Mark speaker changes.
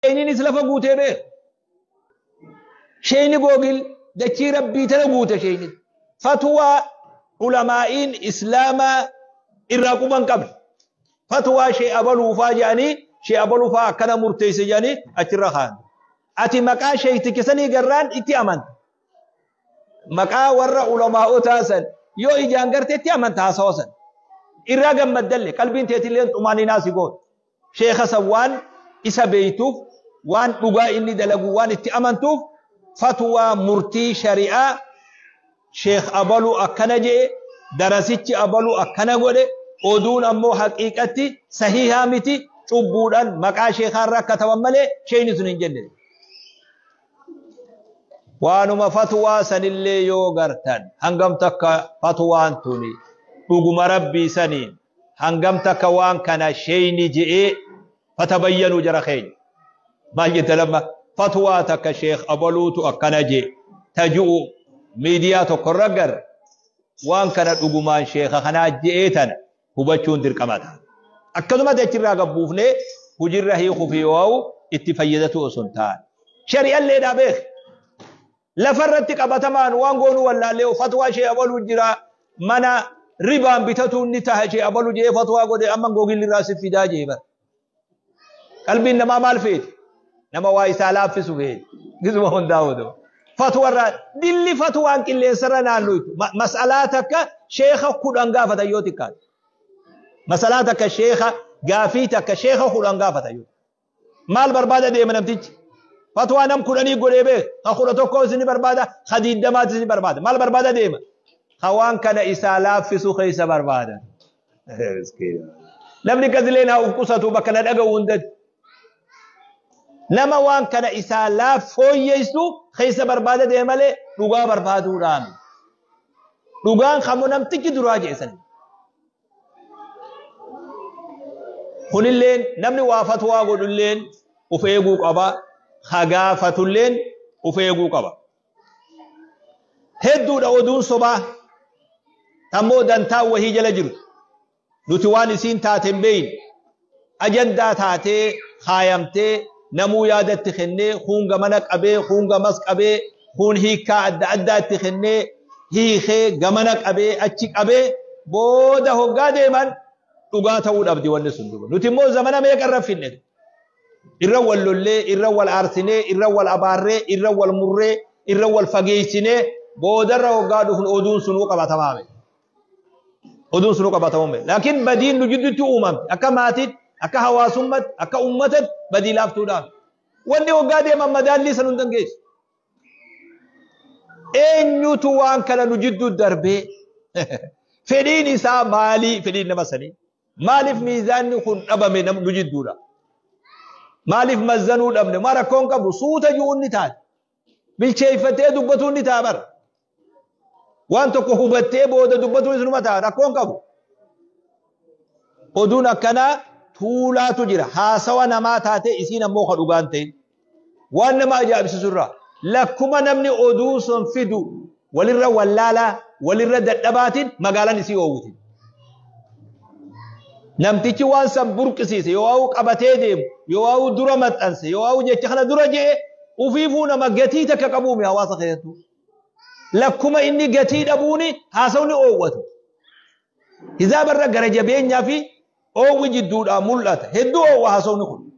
Speaker 1: Sheeyniinis lafa guutee beeka. Sheeyni Googil dachii Rabbii tana guute sheeyni. Fatwaa ulamaa'iin Islaamaa irraa quba hin qabne. Fatwaa shee abaluufaa jedhanii, shee abaluufaa akkana murteesse jedhanii achirra kaa'an. Ati maqaa sheeyticha sanii garraan itti amanta. Maqaa warra ulamaa'otaa san yoo ijaan garte itti amanta haasawa san. Irraa gammaddalle, qalbiin teetilleen xumaaninaa si goota. Sheekha san waan isa beeytuuf, waan dhugaa inni dalagu waan itti amantuuf, fatwaa murtii shari'aa sheekh abalu akkana je'e, darasichi abalu akkana godhe, oduun ammoo haqiiqatti sahiihaa miti, cubbuudhaan maqaa sheekhaa irra kataban malee sheeyni sun hin jenne. Waanuma fatwaa sanillee yoo gartan, hangam takka fatwaan tuni dhuguma Rabbii saniin, hangam takka waan kana sheeyni je'ee, fatabayyanuu jara keenya. Maal jetta lamma fatwaa takka sheekh abaluutu akkana je'e taju'u miidiyaa tokko irra garre, waan kana dhugumaan sheekha kanaa je'ee tana hubachuun dirqama ta'a. Akkasumatti achirraa gabbuufnee hujirra hiikuu fi yoo itti fayyadatu osoo hin taane. Shari'alleedhaa beek. Lafarratti qabatamaan waan goonuu wallaallee fatwaa shee abaluu jira, mana ribaan bitatuun ni taha, shee abaluu jee fatwaa godhe, amma Googilli irraa si fidaa jee bara. Qalbiin namaa maal feeti? Nama waa isaa laaffisu feeti. Gisuma hundaa oduu. Fatwarraa dilli fatwaan qilleensarra naannoytu. Mas'alaa takka sheekha 10 gaafatan yoo xiqqaate. Mas'alaa takka sheekha, gaafii takka sheekha 10 gaafatan yoo. Maal barbaada deema namtichi? Fatwaa nam 10 godhee beek. Ka 11s ni barbaada, ka 20s ni barbaada. Maal barbaada deema? Ka waan kana isaa laaffisu keessa barbaada. Namni gadileen haa uf qusatu bakka na dhaga'u hundatti. Nama waan kana isaa laaf fooyyeessu keessa barbaada deema malee dhugaa barbaaduudhaan. Dhugaan kamuu namtichi duraa jeessan. Kunilleen namni waa fatwaa godhulleen uf eeguu qaba. Ka gaafatulleen uf eeguu qaba. Hedduudha oduun sobaa tammoo dantaa wahii jala jiru. Nuti waan isiin taate hin beeyne. Ajandaa taatee kaayamtee namuu yaadatti kennee, kuun gamana qabee, kuun gamas qabee, kuun hiikkaa adda addaa itti kennee hiikee, gamana qabee achi qabee, booda hoggaa deeman dhugaa ta'uu dhabdi wanni sun duba. Nuti immoo zamana meeqa irra finne? Irra wal lollee, irra wal aarsinee, irra wal abaarree, irra wal murree, irra wal fageessinee, boodarra hoggaa dhufnu oduun sunuu qabatamaa miti. Oduun sunuu qabatamuu miti. Laakiin badiin nu jidduutti uumamte akka maatiitti, akka hawaasummaatti, akka uummatatti badii laaftuudhaaf. Wanni hoggaa deeman madaallii san hin geessu. Eenyutu waan kana nu jidduu darbee, fedhiin isaa maalii? Fedhiin nama sanii maaliif miizaanni kun dhabame nu jidduudha? Maaliif mazzanuu dhabne? Maa rakkoon qabu suuta ju'uun ni taate. Bilcheeffatee dubbatuun ni ta'a bara. Waan tokko hubattee booda dubbatuun isinuma ta'a, rakkoon qabu. Oduun akkanaa tuulaatu jira. Haasawa namaa taate isiin ammoo ka dhugaan ta'e. Waan nama ajaa'ibsiisu irraa lakkuma namni oduu sun fidu walirra wallaalaa, walirra dadhabaatiin magaalaan isii oowwiti. Namtichi waan san burqisiise yoo waa'u qabatee deemu, yoo waa'u dura maxxanse, yoo waa'u jecha kana dura je'e, ufiifuu nama gatii takka qabuumi hawaasa keessattuu. Lakkuma inni gatii dhabuuni haasawni oowwatu. Hizaabarra gara jabeenyaa fi oowwi jidduudhaa mul'ata. Hedduu oowwa haasawni kun.